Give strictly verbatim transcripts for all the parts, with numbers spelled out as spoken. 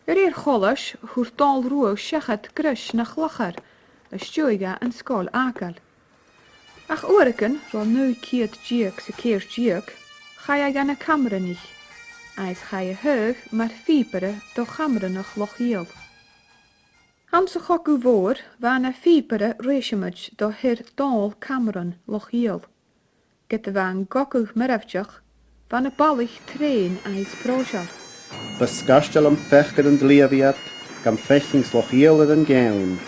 A rèir choltais, chuir Dòmhnall Ruadh seachad greis na chlachair, a stiùireadh an sgoil fhàgail. Ach uaireigin, ro naoi ceud deug 's a ceithir deug, chaidh e dha na Camshronaich, agus chaidh a thaghadh mar phìobaire do Chamshronach Loch Iall. Anns a' Chogadh Mhòr, bha e na phìobaire rèisimeid do Shir Dòmhnall Camshron Loch Iall. Ged a bha an cogadh mairbhteach, bha na balaich treun agus pròiseil. Bu sgairteil am faicinn an t-slighe iad, gam faicinn 's Loch Iall air an ceann,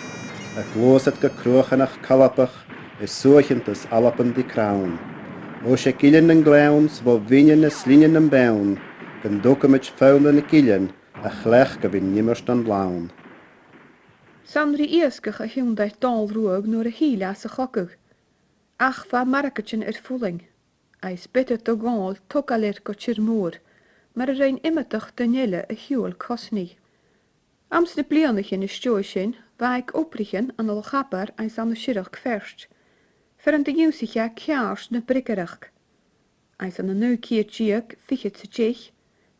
a' gluasad gu cruachanach Calbach, is suaicheantas Alba ri crann. O 's e gillean nan gleann, 's bho mhionain is linnean nam beann, gun togamaid fonn nan gillean, a chleachd gu bhith an iomairt an lann. 'S ann ri iasgach a thionndaidh Dòmhnall Ruadh nuair a thill e às a' chogadh. Ach bha margaidean air fulang, agus b' fheudar do Dhòmhnall togail air gu tìr-mòr, mar a rinn iomadach duine eile a shiubhail cosnaidh. Anns na bliadhnaichean as dèidh sin, bha e aig obraichean ann an Loch Abar agus ann an Siorrachd Pheairt, far an do dh'ionnsaich e ceàird na briogaireachd. Agus ann an naoi ceud deug fichead 's a deich,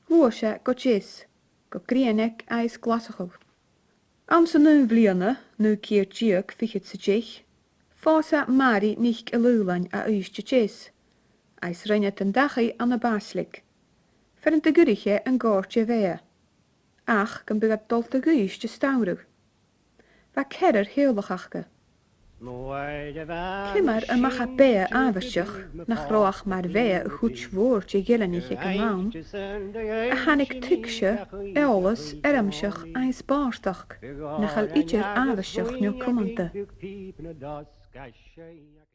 ghluais e gu deas, gu Grianaig agus Glaschu. Anns an aon bhliadhna, naoi ceud deug fichead 's a deich, phòs e Màiri NicIllFhaolain à Uibhist a Deas, agus rinn iad an dachaigh ann am Baslig, far an do dh'fhuirich e an còrr de bheatha, ach gum biodh iad dol do dh'Uibhist as t-samhradh. Bha ceathrar theaghlach aca. Ciamar a-mach à beatha àbhaisteach nach robh ach mar bheatha a' chuid mhòr de dh'eileanaich aig an àm, a thàinig tuigse, eòlas, eirmseach agus bàrdachd nach eil idir àbhaisteach no cumanta.